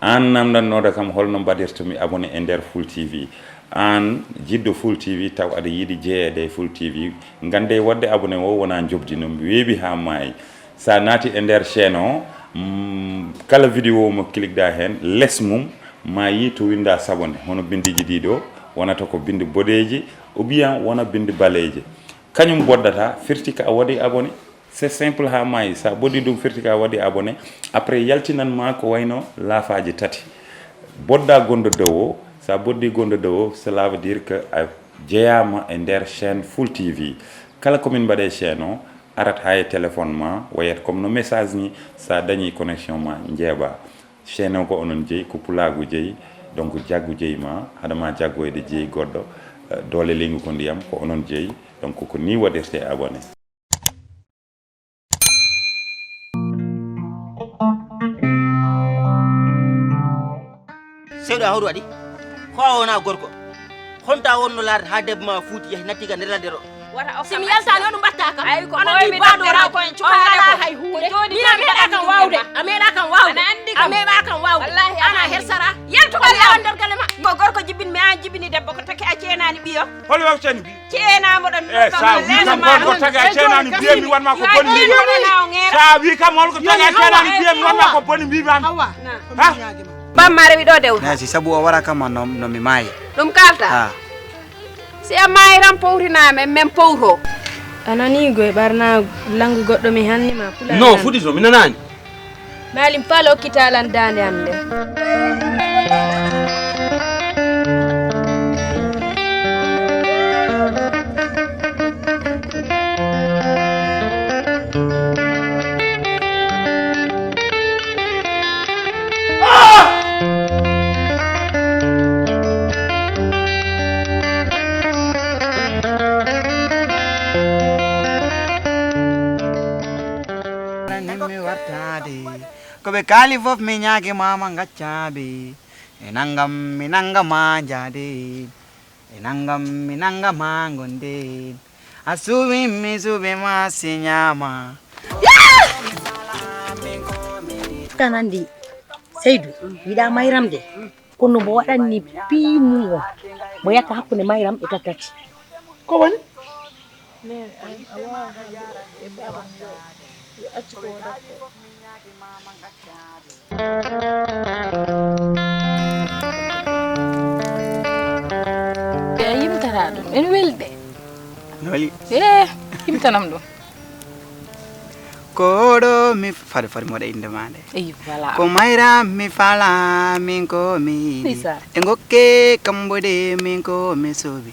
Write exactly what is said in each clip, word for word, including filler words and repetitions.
Aan namndannooɗo kam holno mbaɗirtumi abonné e nder Full T V. Aan jiɗɗo Full T V taw aɗa yiɗi jeyeede e Full T V, nganndee waɗde abonné o wonaa njoɓdi no weeɓi haa maayi. So a naati e nder chaîne o, mm, kala vidéo mo cliqueɗaa heen, les mum ma yii to winndaa s'abonner, hono binndiiji ɗii ɗoo, wonata ko binndi boɗeeji ou bien wona binndi baleeji. Kañum boɗɗata, firti ko a waɗi abonné. C'est simple haa maayi. So a ɓoɗɗi ɗum, firti ko a waɗi abonné. Après, yaltinan ma ko wayno laafaaji tati. Boɗɗa gonɗo dow o. So a boɗɗi gonɗo dow o, cela veut dire que a jeyaama e nder chaîne Full T V. Kala ko min mbaɗe chaîne o, arat haa e téléphone ma, wayat comme no message ni, so a dañi connexion ma, njeeɓa. Chaîne o ko onon jeyi, ko pulaagu jeyi, donc jaggu jeyi ma, haɗa ma jaggoyde jeyi goɗɗo, eh, doole leydi ko ndiyam, ko onon jeyi, donc ko ni waɗirte abonné. Sewɗo a hoɗo waɗi? Ko a wona gorko? Honto a wonno laarde haa debbo ma fuuti yahi natti ka nder ladde ɗo? Si mi yaltaani on mbatta kam. Ay ko onon ni baado raw ko en cuka on ala hay huunde. Ni a meeɗa kam wawde. A meeɗa kam wawde. A meeɗa kam wawde. Wallahi ana hersara. Yaltu ko yawan nder gale ma. Ko gorko jibin mi an jibini debbo ko take a ceenani ɓiyo. Hol waw ceeni bi? Ceena moɗon e sa wi kam hol ko taga ceenani mbiye mi wanma ko boni mbiɓe sa wi kam hol ko taga ceenani mbiye mi wanma ko boni mbiɓe an ha bamma rewi ɗo dewta si sabu o wara kam no mi maayi ɗum kalta si a maayi tan powtinami men powto a nani goy ɓarna langu goɗɗo mi hannima pula no fuɗi to mi nanani Maalim Faal okkitaa lan daande am nden. Ko ɓe kaali fof mi ñaage mama gaccaaɓe e nangam mi nangama jaade e nangam mi nangama gonde a suuɓi mi suuɓi ma si ñaama tan anndi seydu yiɗa mayram de kono mo waɗanni pii mum o mo yakka hakkunde mayram e tattati ko woni ɓe a yimtata ɗum ene weli de no weli e yimtanam ɗum koɗo mi fade fade moɗa inde ma nde eyi voilà ko mayra mi fala min ko mi e gokke kambo de min ko mi sobi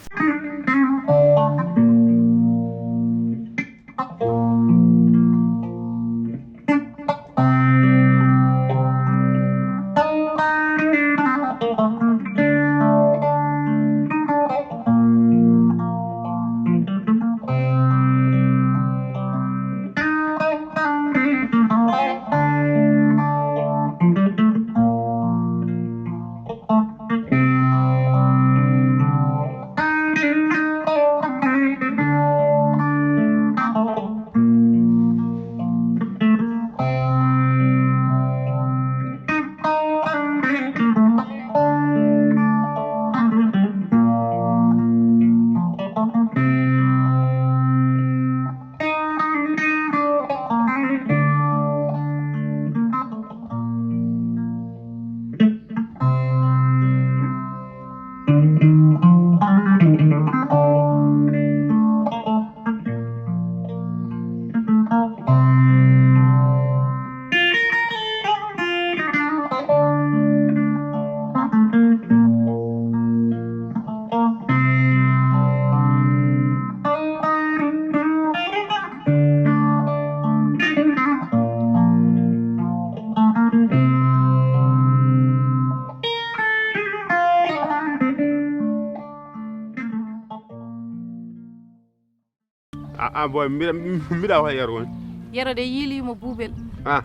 a a boy mbiɗa mbiɗa hoto yero woni yero de yiilimo buubel a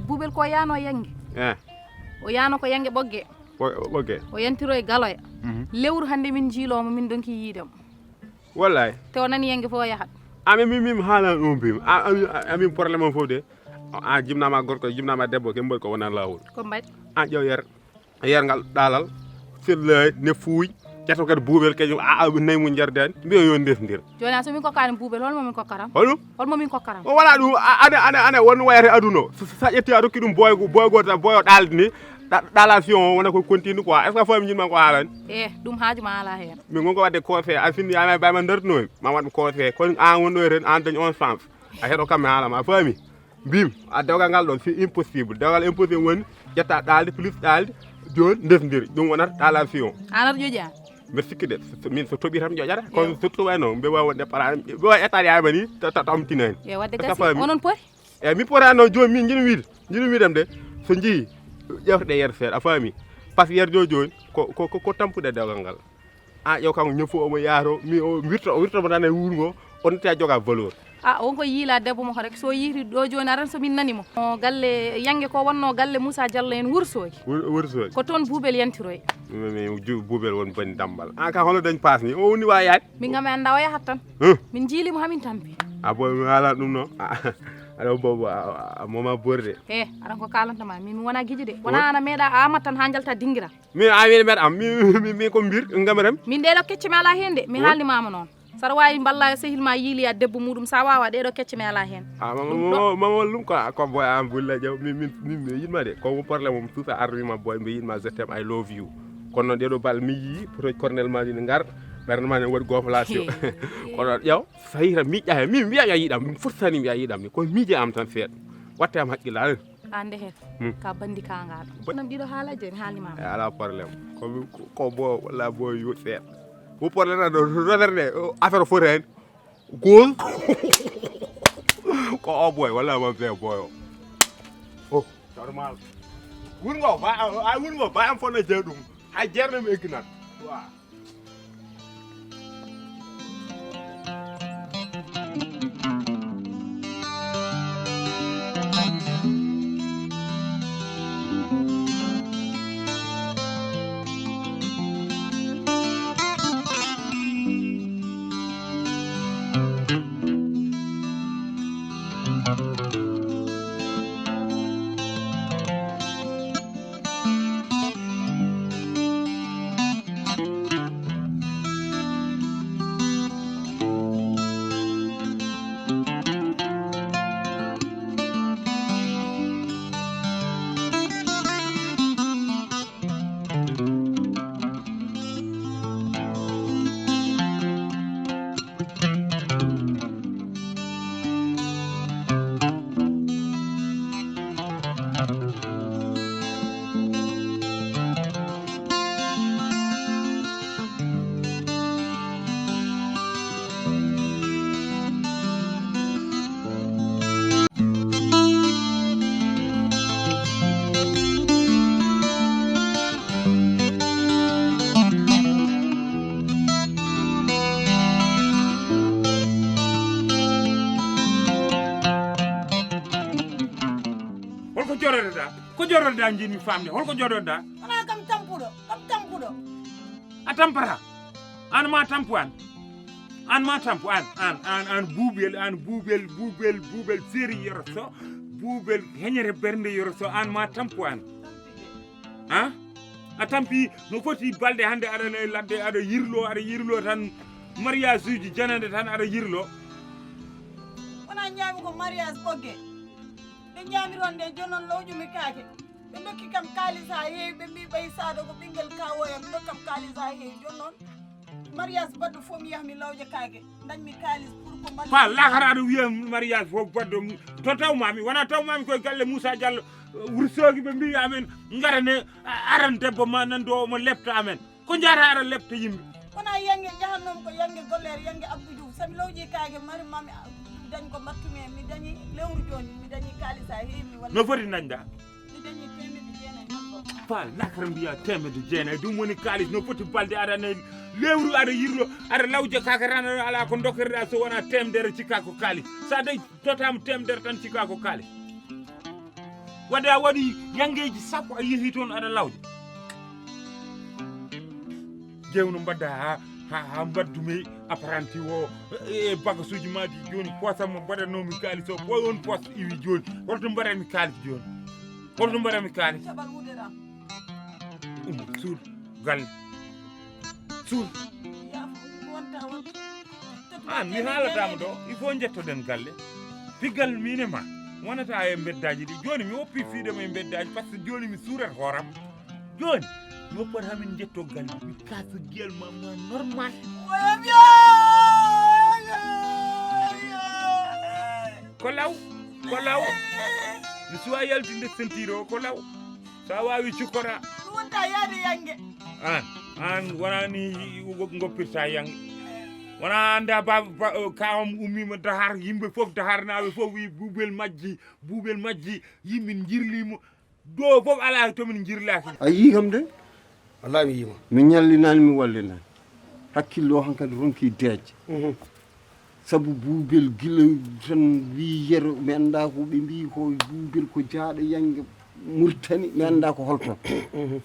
buubel ko yaano yange e o yaano ko yange ɓogge ɓogge o yantiro e galoya mhm. Lewru hannde min njiiloma min donki yiidemo wallay te o nani yange fof o yahat amin min min haalani ɗum mbimi amin problème on fof de a jibnama gorko jibnama debbo ke mbaɗi ko wona lawol ko mbaɗi an ƴew yer Yergal ɗalal, sirlay, ne fuuy, ƴetto kadi buuɓel kañum, a, a, nayi mum njardaani, mbiya yo ndesndir. Jooni a so min kokkaani buuɓel, hol mo min kokkatam? Hol ɗum? Hol mo min kokkatam? O wala ɗum, a, ane, ane, ane, won wayata aduna o. So, so, so a ƴetti a rokki ɗum boy go-, boy gooto tan, boy o ɗaalde ni, ɗa-, ɗaalal fiyon o wona ko continue quoi. Est-ce que a faami ñin man ko haalani? Eh, ɗum haaju ma alaa heen. Min ngon ko waɗde conseil, a finni, a, ma, ma, ma dartinoy, ma waɗ conseil. Kono an won ɗo e ren, an dañ on chance. A heɗo kam mi haala ma, a faami? Mbimi, a dewgal ngal ɗon, c'est impossible. Dewgal impossible woni ƴetta ɗaalde plus ɗaalde, jooni ndesndir. Ɗum wonata ɗaalal fiyon. An aɗa ƴoƴi an? Mbeɗa sikki de, so, min so toɓi tan mi ƴoƴata. Kono so toɓi wayno, mbeɗa wawi wonde para, mbeɗa wawi ƴettaade yaama ni, ta, ta, tamtinani. Yo waɗde gasi, onon poti? Eyi, min poti noon, jooni min jiɗi wiide, jiɗi wiidam de, so njii, ƴewteɗe yeeso seeɗa, a faami? Par ce que yeeso jooni, jooni, ko, ko, ko, ko tampude dewgal ngal. A ƴeew kanko ñafu omo yaato, mi o wirto, o wirto mo tan e wuuro ngo, o natti a joga valeur. A, wonko yiila debbo mo rek, so yiiti ɗo jooni aran so min nani mo. O galle Yange ko wonno galle Moussa Diallo en Wursogi. Wur-, Wursogi. Ko toon buubel yantiroy. Mi, mi, ju-, buubel won bani dambal. An ka hono dañ paas ni, o woni wa yaade? Min kam mi annda o yahat tan. Huh? Min jiili mo hamin tampi. A boy mi haala ɗum no. Aɗa bobo a, a, a moma borde. He, aran ko kalanta ma, min mi wona giji de. Wona ana meeɗa a amat tan ha jalta dingira. Min a wiyani mbeɗa am, mi, mi, mi ko mbir, ngam rem. Min ɗeɗo kecce mi ala hen de, mi haalni mama noon. Saɗa wawi mballa sehil ma yiiliya debbo muɗum, sa wawa ɗeɗo kecce mi ala hen. A, ma, ma, ma, ma, ma, ɗum ko, ko boy am bulla jaw, min, min, min, mi yiɗma de, ko mo problème mum, tout ça armi ma boy, mbi yiɗma, je t'aime, I love you. Kono noon ɗeɗo bal mi yii, poto cornel ma ni ngar, ɓernde ma ne waɗi gonflation. Kono ƴeew, so hira miiƴa he, min mbiya ya yiɗam, min fottani mbiya yiɗam ni, ko miije am tan seeɗa. Watte am haqqillaaji. An nde heen, hmm, ka bandi kangaɗo. Ba- Nam ɗiɗo haala je mi haalni ma. E ala problème. Ko mi, ko, ko bo, walla bo yo seeɗa. Mo problème na do, do, do, o affaire fo ren. Gol. Ko o boy, walla mo be boy o. Oh, normal. Wurngo, ba, ay wurngo, ba am fo na je ɗum. Hay jerne mi egginat. Wa. Holko jooɗoɗa? Ko jooɗoɗa jiɗmi famde? Holko jooɗoɗa? Wona kam tampuɗo, kam tampuɗo. A tampata? An ma tampu an. An ma tampu an, an, an, an buubel, an buubel, buubel, buubel seri yoro so. Buubel heñere bernde yoro so, an ma tampu an. Ha? A tampi no foti balɗe hannde aɗa ley ladde, aɗa yirlo, aɗa yirlo tan mariage uji janande tan aɗa yirlo. Wona ñaami ko mariage ɓogge. Ɓe ñaami ɗon nde jonon lowƴumi kaake. Ɓe ndokki kam kaalis haa heewi, ɓe mbi ɓay saado ko ɓinngel kawoya, ɓe ndokki kam kaalis haa heewi. Jooni noon, mariage baɗɗo fof mi yaha mi lawƴa kaake, dañmi kaalis pour ko mbaɗmi. Fa lakara aɗa wiya mariage fof baɗɗo, to tawmami, wona tawmami koye galle Moussa Diallo, Wourossogui ɓe mbi amen, ngarane, a-, aran debbo ma nan ɗo omo lepta amen. Ko njahata aɗa lepta yimɓe? Wona Yange jahannomi ko Yange golleere, Yange Abdou Diouf. So mi lowƴi kaake mari ma mi dañ ko mbattumi heen. Mi dañi lewru jooni, mi dañi kaalis haa heewi mi walla. No foti dañɗa? Mi dañi teemedde jeenayi tan ko. Fa lakara mbiya teemedde jeenayi. Ɗum woni kaalis no foti balɗe aɗa nayi lewru aɗa yirlo, aɗa lawƴa kaake tan aɗa alaa ko ndokketeɗa so wonaa teemedere cikka ko kaalis. So a dañ tottama teemedere tan cikka ko kaalis. Wadde a waɗi Yangeeji sappo a yehi toon aɗa lawƴa. Jewno mbadda ha, ha, ha mbaddumi apprenti o, e, e bagasuji ma ɗi jooni poosam mo mbaɗannomi kaalis o, ko on poos iwi jooni. Holto mbaɗanmi kaalis jooni? Holto mbaɗanmi kaalis? Caɓal wuude ɗam. Suudu, galle. Suudu. An, mi haalataama ɗo, il faut njettoɗen galle. Piggal min e ma, wonata e mbeddaaji ɗi. Jooni mi woppi fiide mo e mbeddaaji, par ce que jooni mi suurat hooram. Jooni, mi woppat haa min njetto galle. Mi kaasa giyal ma, ma normal. Ko law, ko law. Mi suwa yaltinde sentiire o, ko law. So a waawi cukkoraa. Ɗum wonta yaade yannge. Aan, aan wonaa ni ngoppirta yannge. Wonaa annda ba, ba, kawam ummiima Dakar, yimɓe fof, Dakarnaaɓe fof wi buubel majji, buubel majji, yimɓe njirliimo. Ɗo fof alaa to min njirlaaki. A yii kam de? Wallaahi mi yiima. Mi ñallinaani, mi wallinaani. Hakkille o hankadi ronki deeƴde. Mhm. Sabu buubel gila tan wi yero, mi annda ko ɓe mbi ko buubel ko jaaɗo yannge Murtani, mi annda ko holton. Mhm.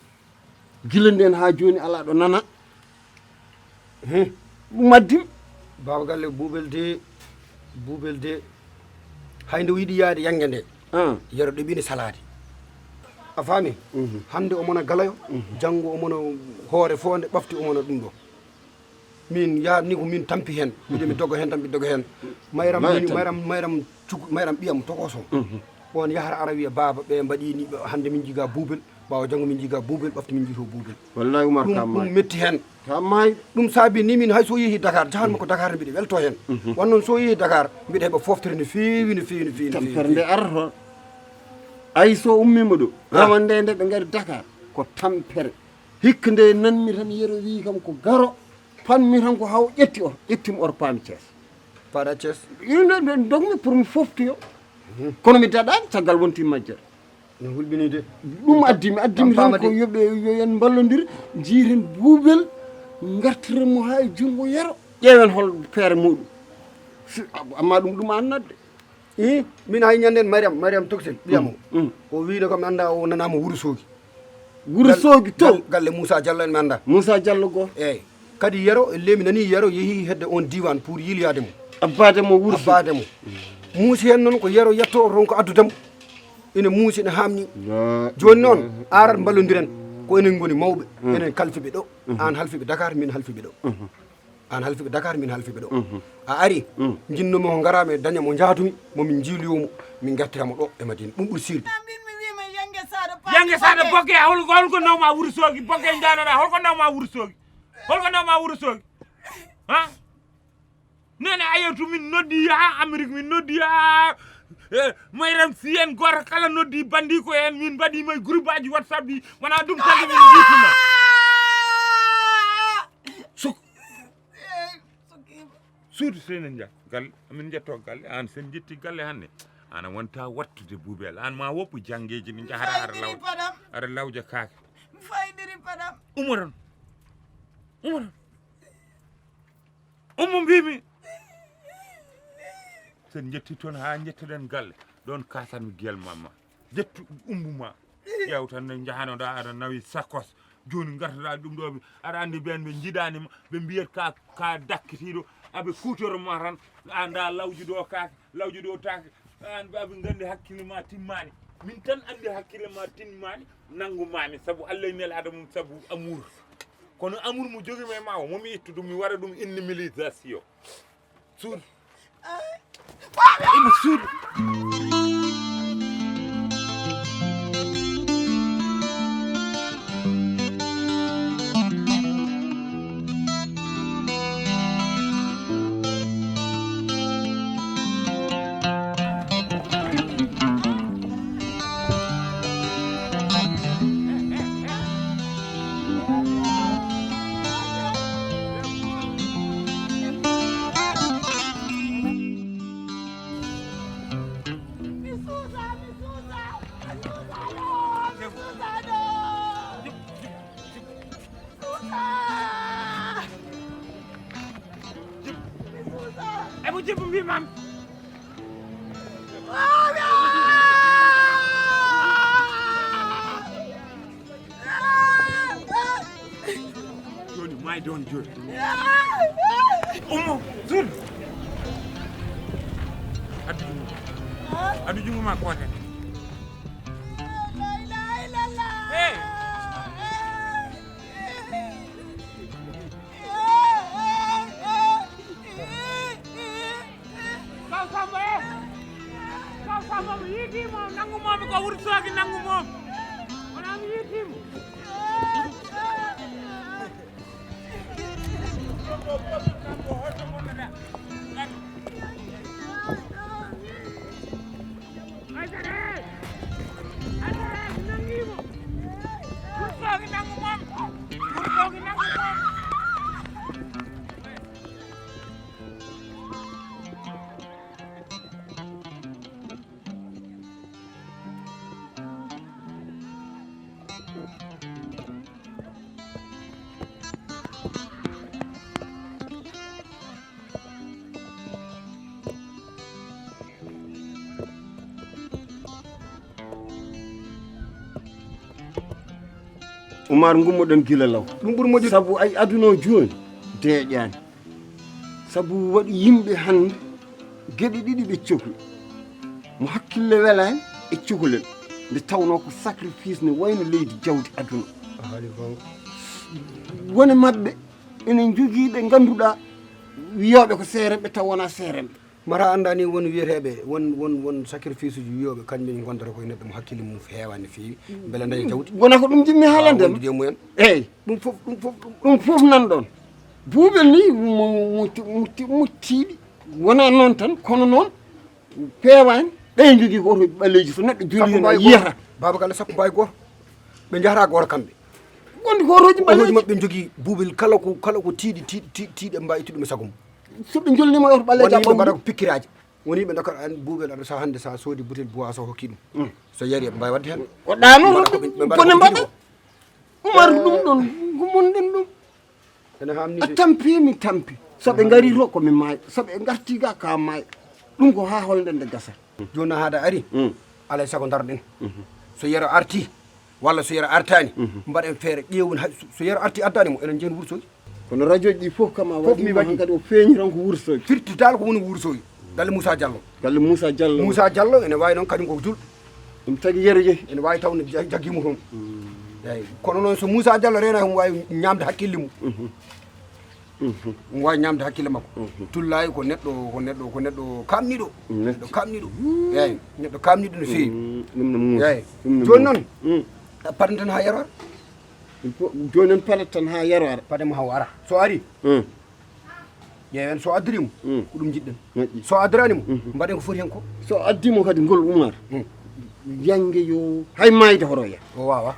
Gila nden haa jooni alaa ɗo nana. Hmm. Ɗum addi. Baaba galle buubel de, buubel de. Hay nde o yiɗi yaade yannge nde. Ah. Yero ɗeɓi nde salaade. A faami? Mhm. Hannde o mona galayo, mhm, janngo o mona hoore foonde, ɓafti o mona ɗum ɗo. Min yaha ni ko min tampi heen. Mbiɗo mi dogo heen tan, mi dogo heen. Mayram, mayram, mayram, cuku, mayram ɓiyam tokoso. Mhm. On yahata ara wiya, "Baaba, ɓe mbaɗi ni, ɓe, hannde min njiga buubel, ɓaawo janngo min njiga buubel, ɓafti min njiito buubel." Wallahi, Umar, ɗum, ka ɗum maayi, metti heen. Ka maayi. Ɗum saabi ni min hay so yehi Dakar, jahan makko Dakar, mbiɗo welto heen. Mhm. Wan noon so yehi Dakar, mbiɗo heɓa foftere no feewi, no feewi, no feewi, no feewi, tampere nde arata. Ay, so ummiima ɗo, ah, rawa nde, nde ɓe ngari Dakar, ko tampere. Hikka nde nanmi tan, yero wi kam ko garo, panmi tan ko haw ƴetti o, ƴettimi oto paami Thiès. Paɗa Thiès. Ino ɗon dogmi pour mi foftoyo. Mhm. Kono mi daɗaani, caggal wonti majjere. No hulɓini de. Ɗum addi mi, addi mi tan ko yo ɓe, yo en mballondir, njiiren buubel, ngartiren mo haa e junngo yero, ƴeewen hol feere muɗum. Si, amma ɗum, ɗum annadde. Ih, min hay ñanden Mariam, Mariam Tokosel, ɓiyam o. Mm, mm. O wiino kam, mi annda o nanaama Wuro Soogi. Wuro Soogi to? Gal-, galle Moussa Diallo en mi annda. Moussa Diallo go? Eey. Kadi yero, e lemi nani yero yehi hedde on diiwaan pour yiiloyaade mo. Abbaade mo Wuro Soogi. Abbaade mo. Muusi heen noon ko yero yetto ronko addude mo. Ina muusi, ina haamni. Jooni noon, arat mballondiren. Ko enen ngoni mawɓe. Mm. Enen kalfiɓe ɗo. Mhm. Aan halfiɓe Dakar, min halfiɓe ɗo. Mhm. Aan halfiɓe Dakar, min halfiɓe ɗo. Mhm. A ari, mm, njinnumi ko ngaraami e daña mo njaatumi, mo min njiiloyo mo, min ngartira mo ɗo e Madina. Ɗum ɓuri sirde. Mbin mi wiima yannge saɗa paami Yannge saɗa Boke. Boke, hol-, holko nawma Wuro Soogi? Boke njaanoɗa, holko nawma Wuro Soogi? Holko nawma Wuro Soogi? Ha? Nene Ayatu min noddi ha Amérique, min noddi ha, eh, Mayram Sy en, gooto kala noddi bandi ko en, min mbaɗi mo e groupe aji WhatsApp ɗi, wona ɗum tagi min njiituma. Suk-, suudu senen njah galle, amin njetto galle, an sen njetti galle hannde. Ana wonta wattude buubel, an ma woppu janngeeji ɗi njahata aɗa law-, aɗa lawja kaake. Mi faydiri paɗam. Umoron. Umoron. Ummo mbimi. Sen njetti toon haa njettoɗen galle. Ɗoon kasanmi gel mamma. Jettu umbu ma. Ƴeew tan no njahanoɗa aɗa nawi sakos. Jooni ngartoɗa ɗum ɗo, aɗa anndi ɓeen ɓe njiɗaani ma, ɓe mbiyat ka, ka dakkitiiɗo, aɓe kuutoro ma tan, a nda lawju ɗo kaake, lawju ɗo taake, an aɓe nganndi hakkille ma timmaani. Min tan anndi hakkille ma timmaani, nanngu mami, sabu Allah e nelaaɗo mum, sabu amour. Kono amour mo jogii mi e ma o, mo mi ittu ɗum, mi waɗa ɗum indemnisation. Suudu. Imo suudu. Ebo jibbo mbimam. Joni may don joni. Ummo, zul. Addu jungo. Addu jungo ma kote. Hey. Umar, ngummoɗen gila law. Ɗum ɓuri moƴƴude. Sabu ay aduna o jooni deeƴaani. Sabu waɗi yimɓe hannde geɗe ɗiɗi ɓe cokli. Mo hakkille welaani e cukalel. Nde tawnoo ko sacrifice ne wayno leydi jawdi aduna. A haali goonga. Wone maɓɓe ene njogii ɓe ngannduɗaa wiyooɓe ko seeremɓe taw wonaa seeremɓe. Mara anndaa ni won wiyeteeɓe, won, won, won sacrifice uji wiyooɓe kañum en ngondata koye neɗɗo mo hakkille mum heewaani no feewi, mbele daña jawdi. Wona ko ɗum njiɗmi haalande ma. Wondude e mumen. Eeyi, ɗum fof, ɗum fof, ɗum, ɗum fof nan ɗoon. Buubel ni mo, mo, mo, mo tiiɗi. Wonaa noon tan, kono noon peewaani. Ɓe njogii ko oto ɓaleeji so neɗɗo joli heen a yiyata. Baaba Galle sappo mbawi gooto. Ɓe njahata gooto kamɓe. Wondi ko otoji ɓaleeji. Otoji maɓɓe njogii buubel kala ko, kala ko tiiɗi, tiiɗi, tiiɗi, tiiɗi ɓe mbawi ittude ɗum e sago mum. So ɓe njolnima oto ɓaleeji. Woni ɓe mbaɗa ko pikkiraaji. Woni ɓe dokkata an buubel aɗa sa hannde sa soodi butel boisson hokki ɗum. Mm. So yari ɓe mbawi wadde heen. Ko ɗaano ɓe mbaɗa ko ɓe, ɓe mbaɗa bone ko mbaɗa. Umar ɗum ɗon ko mon ɗen ɗum. Ene hamni a de. Tampi mi tampi. So ɓe ngari to ko mi maay. So ɓe ngarti ga ka maay. Ɗum ko ha holde nde gasa. Jooni haada ari. Mm. Alay sago ndaroɗen. Mhm. So yero arti walla so yero artani, mhm, mbaɗen feere ƴeewen hay so, so yero arti addani mo enen jeen Wursoy. Kono radio ji ɗi fof kam a fof waɗi mi mo waɗi. Hankadi o feeñi tan ko Wursoy. Firti dal ko woni Wursoy. Galle Moussa Diallo. Galle Moussa Diallo. Moussa Diallo ene wawi noon kañum koko jul. Ɗum tagi yero jeeyi. Ene wawi taw ne ja-, jaggi mo toon. Mm. Eyyi. Kono noon so Moussa Diallo reena himo wawi ñamde hakkille mum. Mhm. Mhm. Omo wawi ñamde hakkille makko. Mhm. Tullayi ko neɗɗo, ko neɗɗo, ko neɗɗo kamniɗo. Neɗɗo kamniɗo. Mm. Eyyi, neɗɗo kamniɗo no feewi. Mm, ɗum no muusi. Eyyi. Ɗum no muusi. Jooni noon, mm, paɗen tan ha yero ara. Il faut, jooni noon paɗen tan ha yero ara. Paɗen mo haw ara. So ari, mm, ƴeewen so addiri mo, mm, ko ɗum jiɗɗen. Moƴƴi. So addirani mo, mhm, mbaɗen ko foti hen ko. So addi mo kadi ngol Umar. Mm. Yange yo hay mayde horo ya. O wawa.